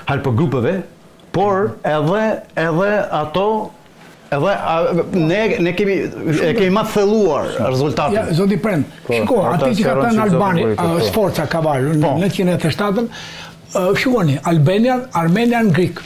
Haplogrupeve, por edhe edhe ato edhe a, ne ne kemi e kemi më të thelluar rezultatin. Ja, zoti Prend, po, shiko, atë që ka thënë Albani, po. Sforca Cavallo në 1987-ën, shikoni, Albanian, Armenian Greek.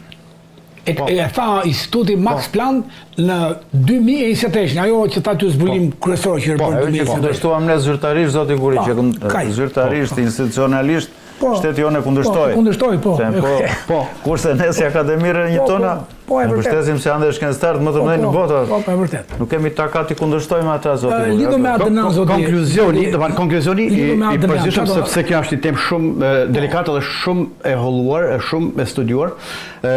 E, po. e tha Instituti Max po. Planck në 2023, ajo që tha ty zbulim po. kryesor që është po, bërë në 2023. Kundërshtuam ne zyrtarisht zoti Guri, që zyrtarisht institucionalisht Po. Shteti jonë e kundërshtoi. Po, kundërshtoi, po. Po, po, kurse ne si akademi rrënjët tona, po, po, e mbështesim se janë dhe shkencëtarët më të mëdhenj në botë. Po, po, e vërtet. Nuk kemi takat t'i kundërshtojmë ata zoti. Lidhur me ADN zoti. Konkluzioni, do të konkluzioni i përgjithshëm sepse kjo është një temë shumë delikate dhe shumë e holluar, e shumë e studiuar, ë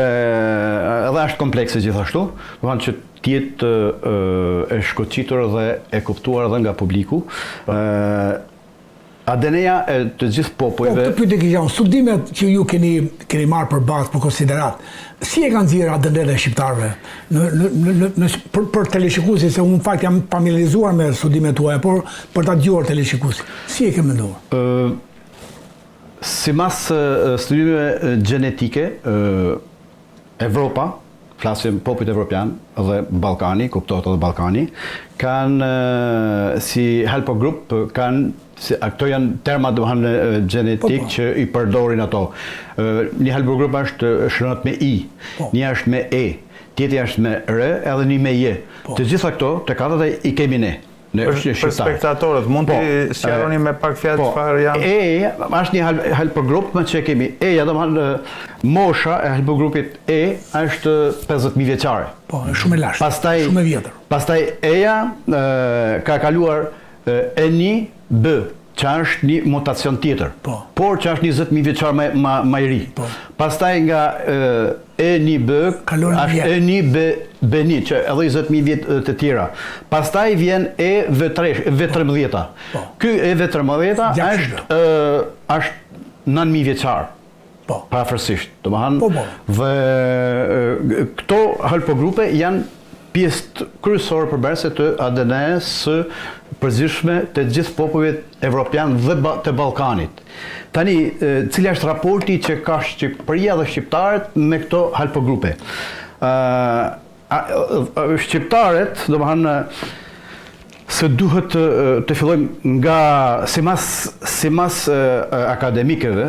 edhe është komplekse gjithashtu, do të thonë që të jetë e shkoqitur dhe e kuptuar edhe nga publiku. ë ADN-ja e të gjithë popujve. Po, këtë pyetje kisha unë, studimet që ju keni keni marrë për bazë, për konsideratë, si e kanë nxjerrë ADN-në e shqiptarëve në në në në, në për, për teleshikuesin, se unë në fakt jam familiarizuar me studimet tuaja, por për ta dëgjuar teleshikuesin, si e ke menduar? Ë simas studimeve gjenetike, ë Evropa, flasim popujt evropian dhe Ballkani, kuptohet edhe Ballkani, kanë si haplogrup, kanë si këto janë terma domethënë gjenetik po, po. që i përdorin ato. Një haplogrup është shënohet me I, po. një është me E, tjetri është me R edhe një me J. Po. Të gjitha këto, të katërta i kemi ne. Ne për, për spektatorët, mund po, t'i sqaroni me pak fjalë po, çfarë janë? E, është një haplogrup më që kemi. E, ja domethënë mosha e haplogrupit E është 50.000 vjeçare. Po, është shumë e lashtë, pastaj, shumë e vjetër. Pastaj E-ja ka kaluar E1 B, që është një mutacion tjetër, po. por që është 20.000 vjeçar më, më, më i ri. Po. Pastaj nga E1B është E1 B, B1, që edhe 20.000 vjet të tjera. Pastaj vjen E V3, V13. Po. Ky E V13 është është 9.000 vjeçar. Po. Përafërsisht, domethënë, po, po. Dhe këto haplogrupe janë pjesë kryesore përbërëse të ADN-së së përgjithshme të gjithë popujve evropian dhe të Ballkanit. Tani, cili është raporti që ka Shqipëria dhe shqiptarët me këto haplogrupe? Ë shqiptarët, domethënë se duhet të, të fillojmë nga simas simas akademikëve,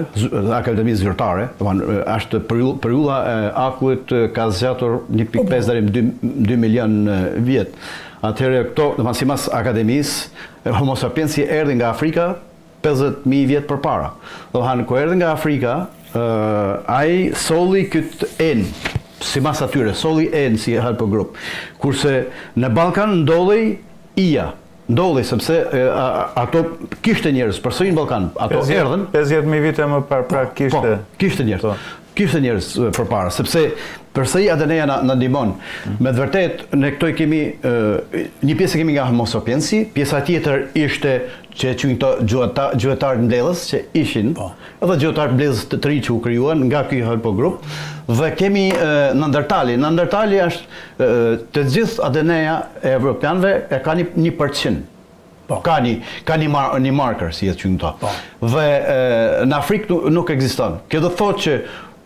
akademisë zyrtare, domethënë është periudha e akullit ka zgjatur 1.5 po, po. deri në 2, 2 milion vjet. Atëherë këto, domethënë simas akademisë, Homo sapiensi erdhi nga Afrika 50.000 vjet përpara. Domethënë kur erdhi nga Afrika, ai solli këtë E-në, simas atyre, solli E-në si haplogrup. Kurse në Ballkan ndodhej I-ja. Ndodhi sepse ato kishte njerëz përsëri në Ballkan, ato erdhën 50.000 vite më parë pra po, kishte. Po, kishte njerëz. Po. Kishte njerëz përpara, sepse përsëri ADN-ja na, na ndihmon. Mm. Me të vërtetë ne këto i kemi një pjesë e kemi nga Homo sapiensi, pjesa tjetër ishte që e quajnë këto gjuhëta, gjuhëtarët mbledhës që ishin, po. edhe gjuhëtarët mbledhës të, të ri që u krijuan nga ky haplogrup dhe kemi Neandertali. Neandertali është të gjithë ADN-ja e evropianëve e ka një 1%. Po. Ka një ka një mar, një marker si e quajnë këto. Po. Dhe e, në Afrikë nuk, nuk ekziston. Kjo do të thotë që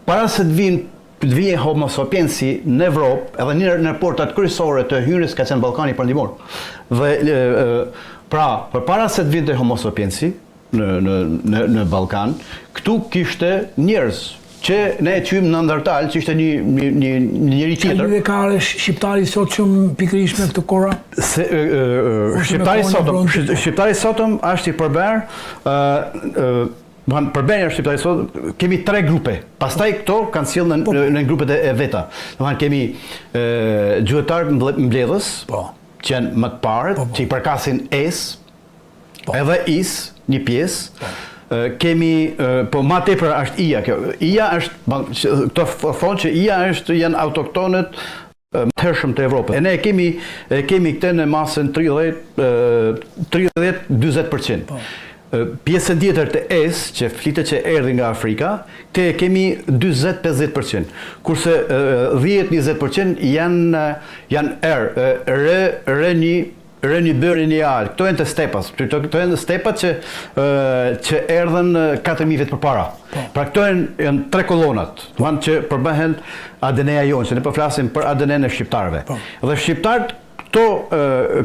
para se të vinë të vijë Homo sapiensi në Evropë, edhe një në portat kryesore të hyrjes ka qenë Ballkani Perëndimor. Dhe e, e, pra, përpara se të vinte Homo sapiensi në në në në Ballkan, këtu kishte njerëz që ne e quajmë Neandertal, që ishte një një një një njeri tjetër. Çfarë lidhje ka shqiptari i sotshëm pikërisht me këtë kohë? Se e, e, shqiptari i sotëm, shqiptari i sotëm është i përbërë ë ë Domethënë përbërja e shqiptarit sot kemi tre grupe. Pastaj këto kanë sjellë në, po. në grupet e, e veta. Domethënë kemi ë gjuhëtarët mbledhës, po. që janë më të parët, po, po. që i përkasin E-s, po. edhe I-s, një pjesë. Po. Kemi po ma tepër është I-ja kjo. I-ja është këto thonë që I-ja është janë autoktonët më të hershëm të Evropës. E ne e kemi e kemi këtë në masën 30 30 40%. Po. Pjesën tjetër të E-s, që flitet që erdhi nga Afrika, këtë e kemi 40-50%. Kurse 10-20% janë janë R, R, R1, R1B, R1A, këto janë të stepas. Këto, këto janë stepat që që erdhën 4000 vjet përpara. Po. Pra këto janë janë tre kolonat, domethënë që përbëhen ADN-ja jonë, se ne po flasim për ADN-në e shqiptarëve. Po. Dhe shqiptarët këto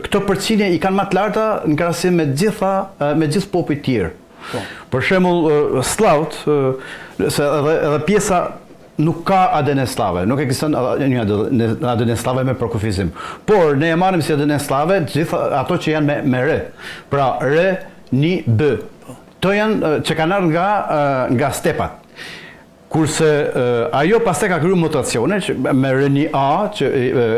këto përqindje i kanë më të larta në krahasim me gjitha me gjithë popujt tjerë. Po. Për shembull, sllavët, se edhe edhe pjesa nuk ka ADN sllave, nuk ekziston një ADN sllave me përkufizim. Por ne e marrim si ADN sllave të gjitha ato që janë me me R. Pra R, 1 B. Këto janë që kanë ardhur nga nga stepat. Kurse ajo pastaj ka kriju mutacione që, me R1A që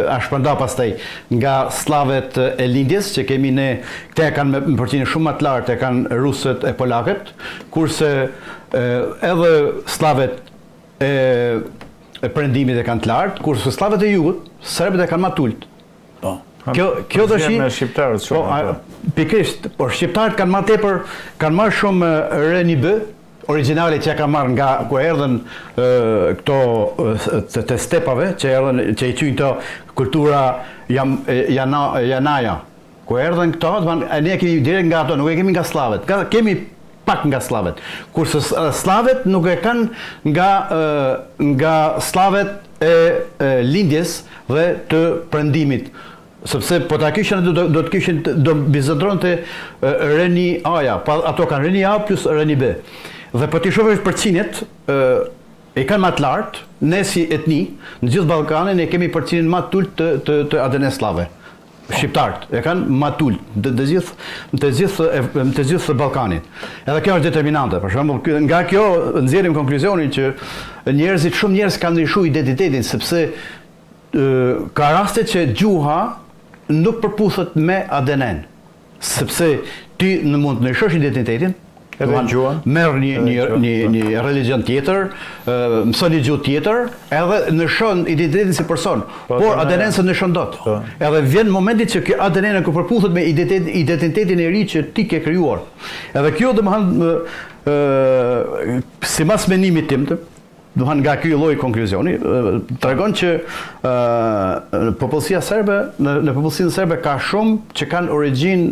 a shpërnda pastaj nga sllavet e lindjes që kemi ne, këte e kanë me përqindje shumë më të lartë e kanë rusët e polakët, kurse edhe sllavet e e perëndimit e kanë të lartë, kurse sllavet e jugut, serbët e kanë më të ulët. Po. Kjo kjo do shi me shqiptarët shumë. Po, po. pikërisht, por shqiptarët kanë më tepër, kanë më shumë R1B, origjinale që e kanë marrë nga ku erdhën këto të, të stepave, që erdhën që i quajnë këto kultura jam jana janaja. Ku erdhën këto, do ne e kemi direkt nga ato, nuk e kemi nga sllavet. Ka, kemi pak nga sllavet. Kurse sllavet nuk e kanë nga nga sllavet e, e lindjes dhe të perëndimit. Sepse po ta kishin do, do të kishin do mbizotëronte R1A-ja, pa ato kanë R1A plus R1B. Dhe po t'i shohësh përqindjet, e kanë më të lartë, ne si etni, në gjithë Ballkanin e kemi përqindjen më të ulët të të, të ADN sllave. Shqiptarët e kanë më të ulët të, të gjithë të gjithë të gjithë Ballkanin. Edhe kjo është determinante. Për shembull, nga kjo nxjerrim konkluzionin që njerëzit, shumë njerëz kanë ndryshuar identitetin sepse ka raste që gjuha nuk përputhet me ADN-n. Sepse ti në mund të ndryshosh identitetin, edhe gjuhën, merr një një një një religion tjetër, mëson një gjuhë tjetër, edhe ndryshon identitetin si person. Po, Por ADN-n s'e ndryshon dot. Po. Edhe vjen momenti që kjo ADN nuk përputhet me identitet, identitetin e ri që ti ke krijuar. Edhe kjo domethënë ë sipas mendimit tim të Domethënë nga ky lloj konkluzioni tregon që ë popullsia serbe në në popullsinë serbe ka shumë që kanë origjinë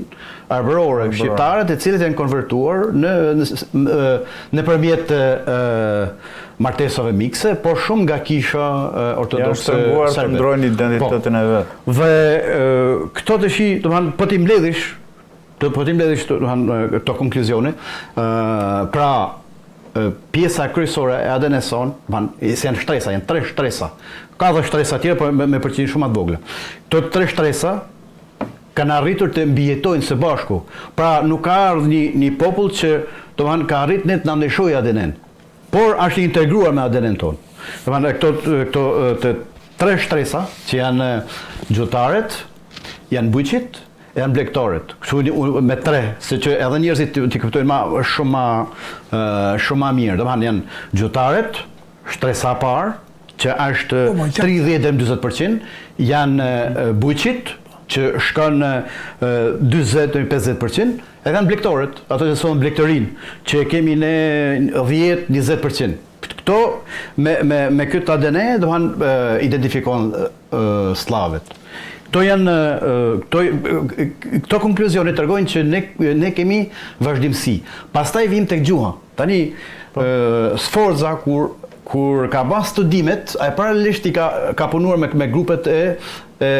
arbërore shqiptare, të cilët janë konvertuar në në nëpërmjet ë martesave mikse, por shumë nga kisha ortodokse serbe. Janë të ndrojnë identitetin po. e vet. Dhe këto tashi, domethënë po t'i mbledhish, të po t'i mbledhish domethënë këto konkluzione, ë pra pjesa kryesore e ADN-së sonë, domethënë, se janë shtresa, janë tre shtresa. Ka dhe shtresa tjera, por me, me përqindje shumë më të vogla. Këto tre shtresa kanë arritur të mbijetojnë së bashku. Pra nuk ka ardhur një një popull që domethënë ka arritur ne të na ndryshojë ADN-n. Por është i integruar me ADN-n tonë. Domethënë këto këto të tre shtresa që janë gjuhëtarët, janë bujqit, Janë blegtorët. Kështu me tre, se që edhe njerëzit t'i kuptojnë ma shumë ma shumë ma mirë. Domethënë janë gjuhëtarët, shtresa e parë, që është 30 deri në 40%, janë bujqit që shkon 40 deri në 50%, edhe janë blegtorët, ato që sollën blegtorinë, që e kemi ne 10-20%. Këto me me me këtë ADN domethënë identifikohen sllavet. Këto janë këto këto konkluzione tregojnë që ne ne kemi vazhdimësi. Pastaj vijmë tek gjuha. Tani po. Sforza kur kur ka bërë studimet, ai paralelisht i ka ka punuar me me grupet e e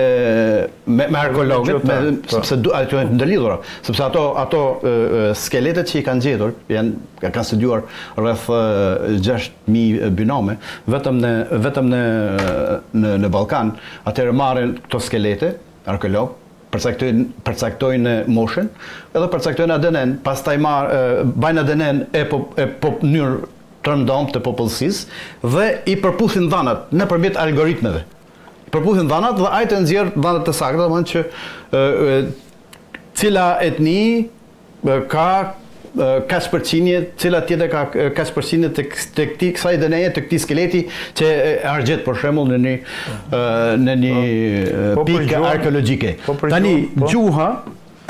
me, me arkeologët, me, po. sepse du, ato janë të ndërlidhura, sepse ato ato e, skeletet që i kanë gjetur janë kanë studiuar rreth 6000 bynome vetëm në vetëm në në në Ballkan, atëherë marrin këto skelete arkeolog përcaktojnë përcaktojnë moshën, edhe përcaktojnë ADN-n, pastaj marr bajnë ADN-n e po e po mënyrë të rëndomtë të popullsisë dhe i përputhin dhanat nëpërmjet algoritmeve. Përputhin dhanat dhe ai të nxjerr dhanat të sakta, domethënë që ë cila etni ka kaq përqindje, cila tjetër ka kaq përqindje të të këtij kësaj DNA-je, të këtij skeleti që është gjetë për shembull në një në një po, po pikë arkeologjike. Po tani po. gjuha,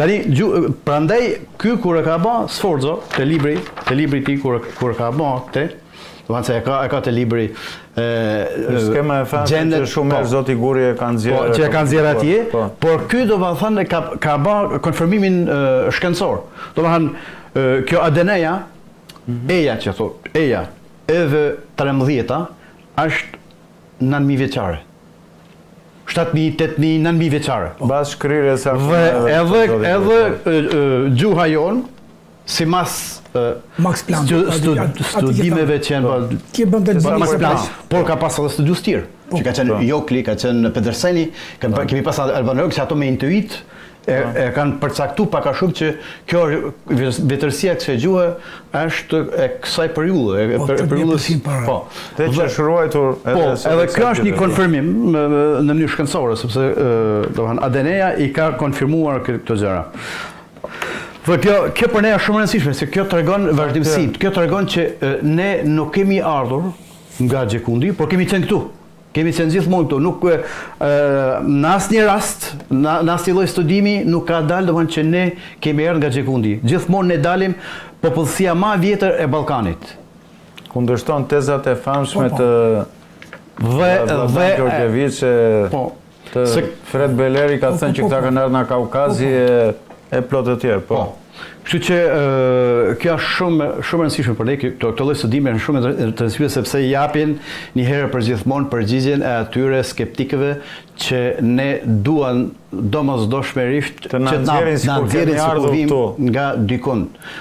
tani gju, prandaj ky kur e ka bë Sforza te libri, te libri i tij kur kur e ka bë këtë, Domethënë se e ka e ka te libri e skema e famshme që shumë herë po, zoti Guri e ka nxjerrë. Po, që e ka nxjerrë atje, po. por ky domethënë ka ka bë konfirmimin shkencor. Domethënë kjo ADN-ja, mm -hmm. eja që thotë, eja, EV 13-a është 9000 vjeçare. 7000, 8000, 9000 vjeçare. Mbas shkrirjes së Dhe edhe edhe gjuha jonë simas Max Planck, studimeve që janë po, Ti bën të Max Planck, por ka pas edhe studiues tjerë, po. që ka qenë po. Jokli, ka qenë Pederseni, po. kemi pas albanolog që ato me intuit e, po. e kanë përcaktu pak a shumë që kjo vjetërsia e kësaj gjuhe është e kësaj periudhe, e po, periudhës po. Dhe që është ruajtur edhe po, edhe kjo është një konfirmim në, në mënyrë shkencore, sepse domethënë ADN-ja i ka konfirmuar këto gjëra. Dhe kjo, kjo për ne është shumë e rëndësishme, se kjo tregon vazhdimësinë, kjo tregon që ne nuk kemi ardhur nga gjëkundi, por kemi qenë këtu. Kemi qenë gjithmonë këtu, nuk në asnjë rast, në, në asnjë lloj studimi nuk ka dalë domethënë që ne kemi ardhur nga gjëkundi. Gjithmonë ne dalim popullsia më e vjetër e Ballkanit. Kundërshton tezat e famshme po, po. të dhe dhe Gjorgjeviç e po, Të se Fred Beleri ka po, thënë po, që po, këta kanë ardhur nga Kaukazi e e plot të tjerë, po. po. Kështu që kjo është shumë shumë e rëndësishme për ne, këto këto lloj studime janë shumë të rëndësishme sepse japin një herë për gjithmonë përgjigjen e atyre skeptikëve që ne duan domosdoshmërisht të na nxjerrin sikur kemi ardhur këtu nga dikund.